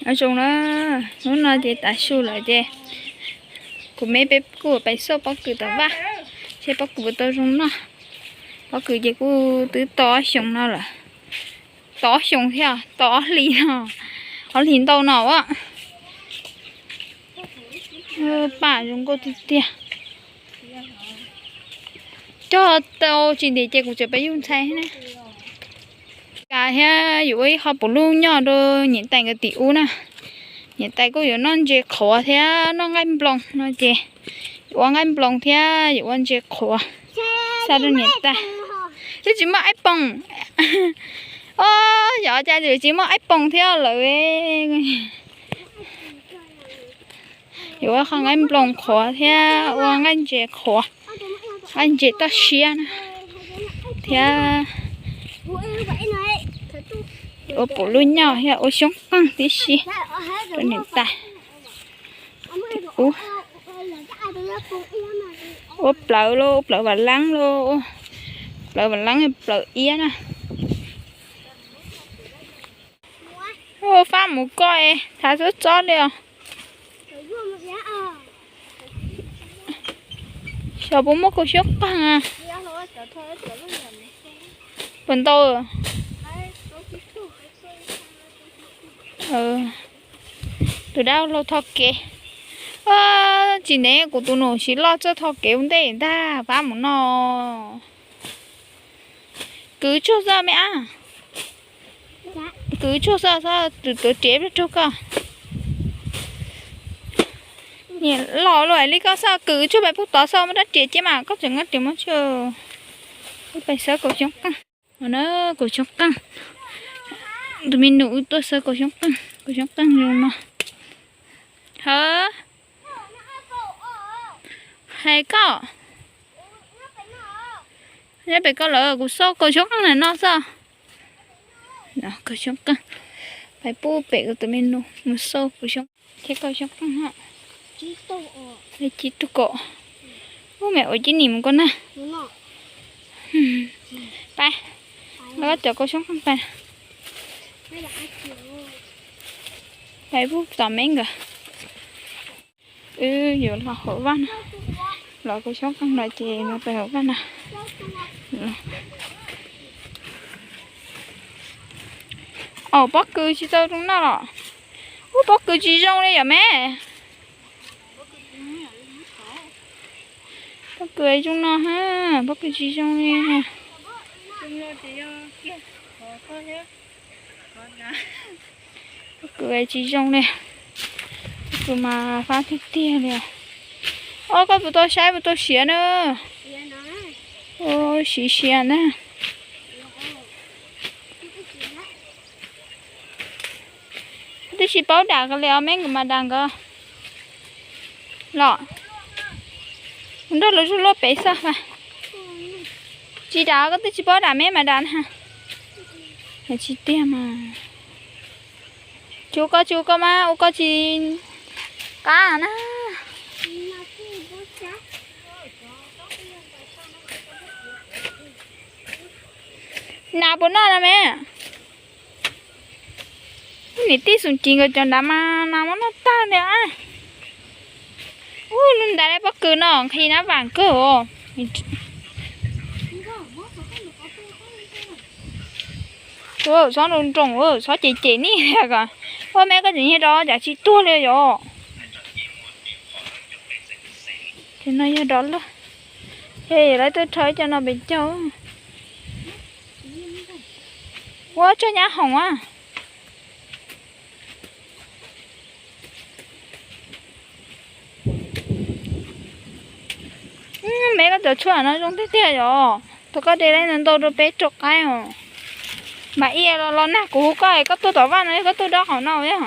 Nyob zoo na, hnub no ces tav su lawm ces kuv me peb kuj pais xauj pob kws tom vaj, seb pob kws puas tau zoo noj. Pob kws ces kuj twb tau ob xyoos no lawm, tau ob xyoos thiab, tau ob hlis no, ob hlis ntau no a. Paj zoo nkauj tiag tiag. Cog tau tsis ntim ces kuv tseem pab yug ntxhais na. Cas thiab yuav ua ib qho pum lub nyoj rau niam tais nkawd tim ub na. Niam tais kuj yuav noj ntses qhuav thiab noj nqaij nploos no ces yuav ua nqaij nploos thiab yuav ua ntses qhuav xa rau niam tais. Twb tsis muaj iPhone. Os, yog cas tsis muaj iPhone thiab lawm. Yuav ua qho nqaij nploos qhuav thiab ua nqaij ntses qhuav, nqaij ntses toj siab na, thiab ua pum lub nyoj thiab ua xyoob qeej tib si rau niam tais. Ua plawv los ua plawv vam leeb los, plawv vam leeb plawv iab na. Fab mus koj es thav txob txob li os. Xyov puas muaj kaus xyoob qeej. Puas ntau? Tus dab laug tho kev. Tsis ntev kuv tus nus siv loj txawj tho kev ua ntej ntag, pab mus no. Kwv tsuag xwb me ab. Kwv tsuag xwb, xwb tus tuav riam ib pliag rau koj. Niam los luaj li koj xwb, kwv tsuag pais pug tod xwb, muab rab riam cia mas koj tseem nqa riam muab tsuag. Wb pais xawb kaus xyoob qeej. Os na, kaus xyoob qeej. Tus me nus wb tuaj xawb kaus xyoob qeej, kaus xyoob qeej zoo no. Hawv, hais koj, nyob pem koj lawm, kuv xauj kaus xyoob qeej no xwb. Kaus xyoob qeej, pais pub pem kuv tus me nus mus xauj kaus xyoob, thiab kaus xyoob qeej. Ci tug kaum. Ub, me ua ci nim mus koj na. Pais, los koj cov kaus xyoob qeej pais. Pais pub tom me nkawd. Wb yuav los hauv vaj no, los kaus xyoob qeej no ces mus pais hauv vaj no. Au, pob kws tsis tau zoo noj los. Ub, pob kws tsis zoo li yom me. Pob kws zoo no ha, pob kws tsis zoo li. Pob kws tsis zoo li. Pob kws mas fab tiag tiag li. Os, koj puas tau saib puas tau siav na? Siav siav na. Twb tsis paub dam li os, me nkawd mas dam nkawd los. Nrog lawv zug luaj pem xwb. Tsis dam, koj twb tsis paub dam, me mas dam na. Tsis tiag mas. Tsis ua koj, tsis ua koj mas, ua koj tsis qab na. Nas puas noj na me? Niam tij xum ci nkawd cov nrad mas nas muab noj tag li. Ub, nws ntais li pob kws no nqhis nab vam kawg os. Txhob nroo nroo, txhob cem cem nij ko. Ua me koj tseem nyiag rov cas tsis tuag li yom. Ces no yog dov loj. Ces lawv tuaj rho ib co no pem caug. Ua tsob nyab hoom a. Me koj cov tshuaj no zoo tiag tiag yom. Thaum koj de lawv ntau ntau rau peb rau qaib os. Mas ib los los nag kuv hu koj, koj tuaj tom vaj no, koj tuaj dob hauv no yom.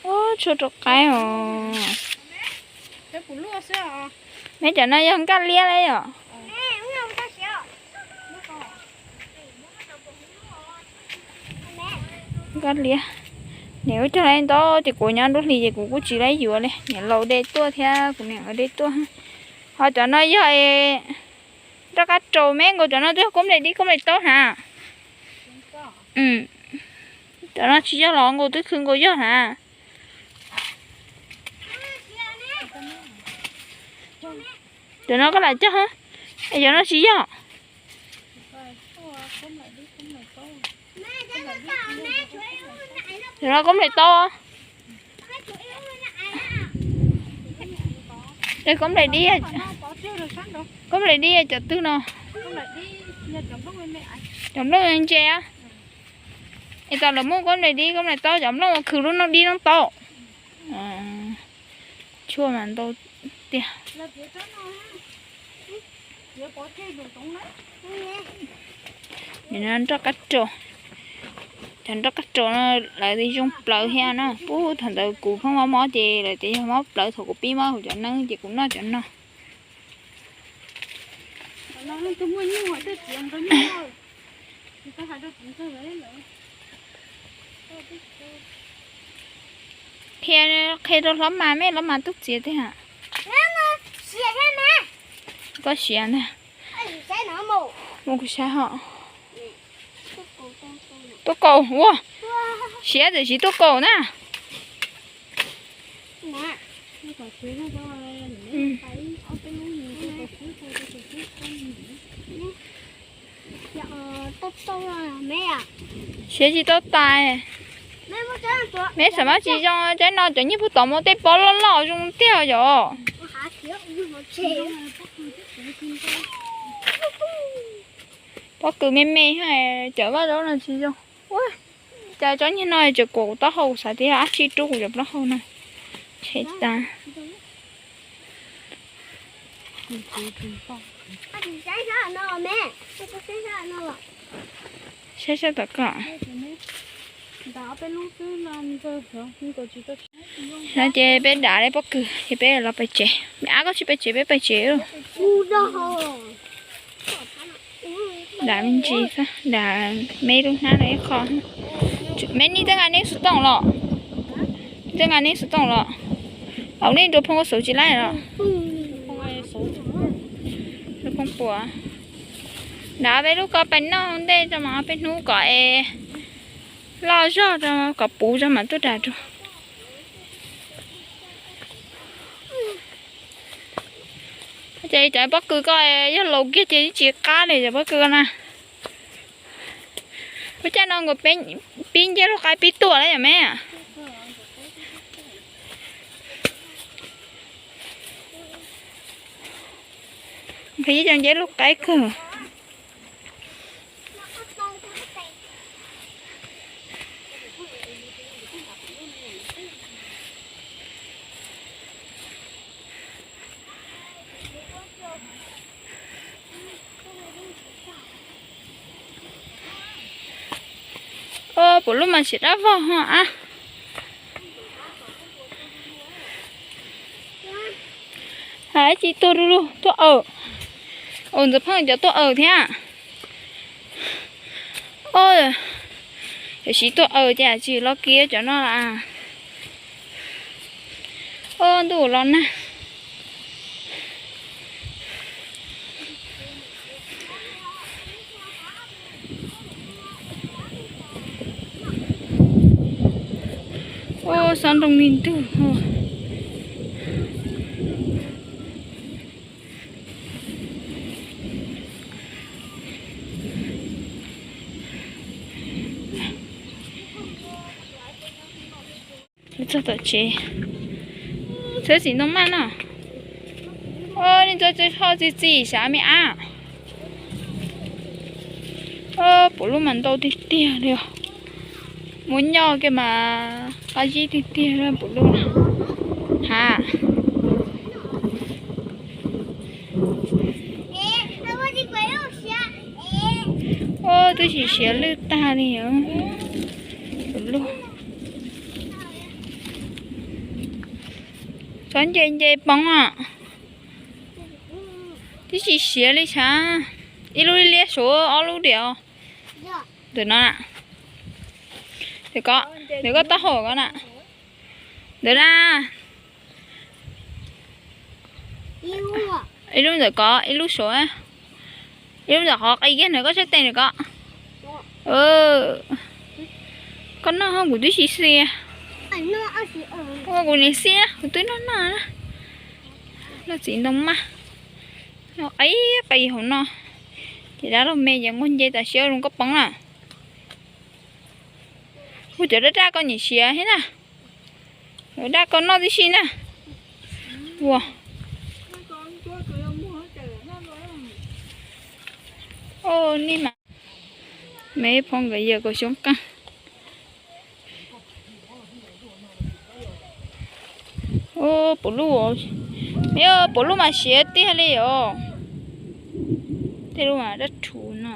Ub, tshuaj rau qaib os. Me cov no yog nkaj liab li yom. Nkaj liab. Niam ua cog li ntawd ces kuv nyob nruab hlis ces kuv kuj tsis laib yuav li, niam laus de tuaj thiab kuv niam nkawd de tuaj. Ho cov no yog rov qab rau me nkauj, cov no twb yog koob nplej dib koob nplej taub na. Cov no tsis yog los nkaus twb khwv nkaus yog na. Cov no koj lam cog, es cov no tsis yog. Cov no koob nplaim taub. Koob nplaim dib, koob nplaim dib cov twg no? Cov nplooj ntse. Es tas lawv muaj koob nplaim dib koob nplaim taub, cov nplooj uas khwv lub noob dib noob taub. Tshuaj mas ntau tiag. Nroj qab ros, cov nroj qab ros no lawv zoo plawv thiab na. Pub thaum ntawd kuv pheej mob mob ces lawv tias yog mob plawv, thaum kuv pib mob kuv cov neeb ces kuv noj cov no. Qhia, qhia rau hlob mas, mej hlob mas tub txiav tiag. Koj siav ntag. Mus kuv saib ho. Tuaj kaus ua. Siav tiam sis tuaj kaus na. Siav tsis tau tas. Meb xam mab tsis zoo, cov no cov nyiaj puag tom mus tej pob loj loj zoo tiag yom. Pob kws me me, cov vaj zaub no tsis zoo. Ua cas tsob nyiaj no tseem kuam kuv taub hau, xav tias dab tsi rub kuv cov plaub hau no. Tshem tas. Saib sab tom koj. No ces peb dam li pob kws ces peb los pem tsev. Me ab koj tsis pem tsev peb pem tsev. Dam me ntsis, dam me lub hnab no ib qho. Me nej tej nqa nej xov tooj los? Nej tej nqa nej xov tooj los? Au, nej nrua phoo ua xauv tsis laib los? Nrua phoo puas? Dam peb lub ko pais noj ntej tso mas peb hnub kom es loj zog tso kom puv tso mam tuaj dam rau. Ces cov pob kws ko yog laus kiag ces tsis qab li cov pob kws ko na. Ua cas no nkaus pib nceb lub qaib pib tuaj lawm yom me? Nqhis cov nceb lub qaib kawg. Puav lub mas siav dab vog ho ab. Hais tsis tuag du lug tuaj aws. Ua ntxawg pheej cov tuaj aws thiab. Tiam sis tuaj aws ces tsis los kiag cov no las. Ntuj los nag. Ua xob nroo li ntug. Txog tom tsev, txhawb txiv ntoo maj no. Ua li ntawd txawj ho txi txiv sav me ab. Puav lub mas ntau tiag tiag li os. Muab nyob kiag mas qab zib tiag tiag puav lub. Ha. Ua twb tsis siav lwj tag li os. Puav lub. Txhob nce nce poob os. Twb tsis siav li sav. Ib lub liab suav ob lub diam. Ntawm no na. Ntawm ko, ntawm koj taub hau ko na. Ntawm na. Ib lub ntawm ko, ib lub suav. Ib lub ntawm qhov qis kiag ntawm koj sab tes ntawm ko. Koj noj, kuv twb tsis xiab. Ua kuv niam xiab, kuv twb noj noj na. Noj txiv ntoo maj. Noj qis qis hauv no. Ces dab laug me ces nquag nce tam sim ua zoo koj poob na. Hu cov daj daj koj nyiam siav thiab na. Cov daj koj noj tib si na. Ua. Ua, nej mas, me phob nkawd yawg kaum xyoo qeej. Ua, puv lub, puv lub mas siav tiag li os. Tej lub mas dab rhuv no.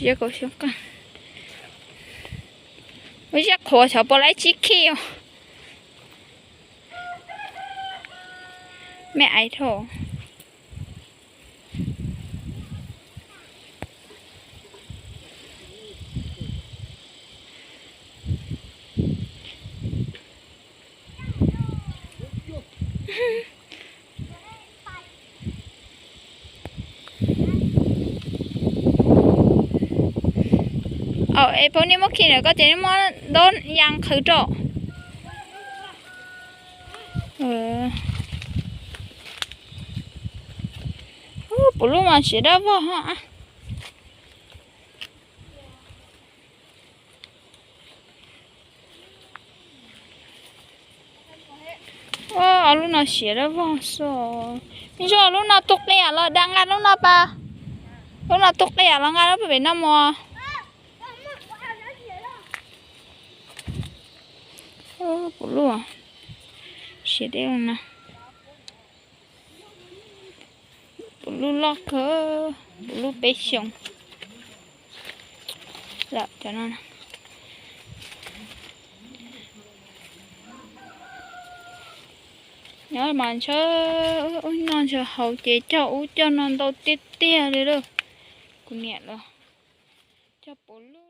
Yawg kaum xyoo qeej. Ua, zaj qhuav xyov puas laib tsib khij os. Me aiv dhau. Es pab nej muab khi ntawm koj ces nej muab ntaub yas qhwv rau. Puv lub mas siav dawb vog. Ua, ob lub no siav dawb vog xwb. Zoo, lub no tu qias los da nqa lub no pas. Lub no tu qias los nqa lub pem no mus. Puv lub siav dawb no. Puv lub loj kawg, puv lub peb xyoos. Cov no, nyob mas ntshaw, ub, noj ntshaw haus ces cog ub cog no ntau tiag tiag li lawm. Kuv niam los cog puv lub.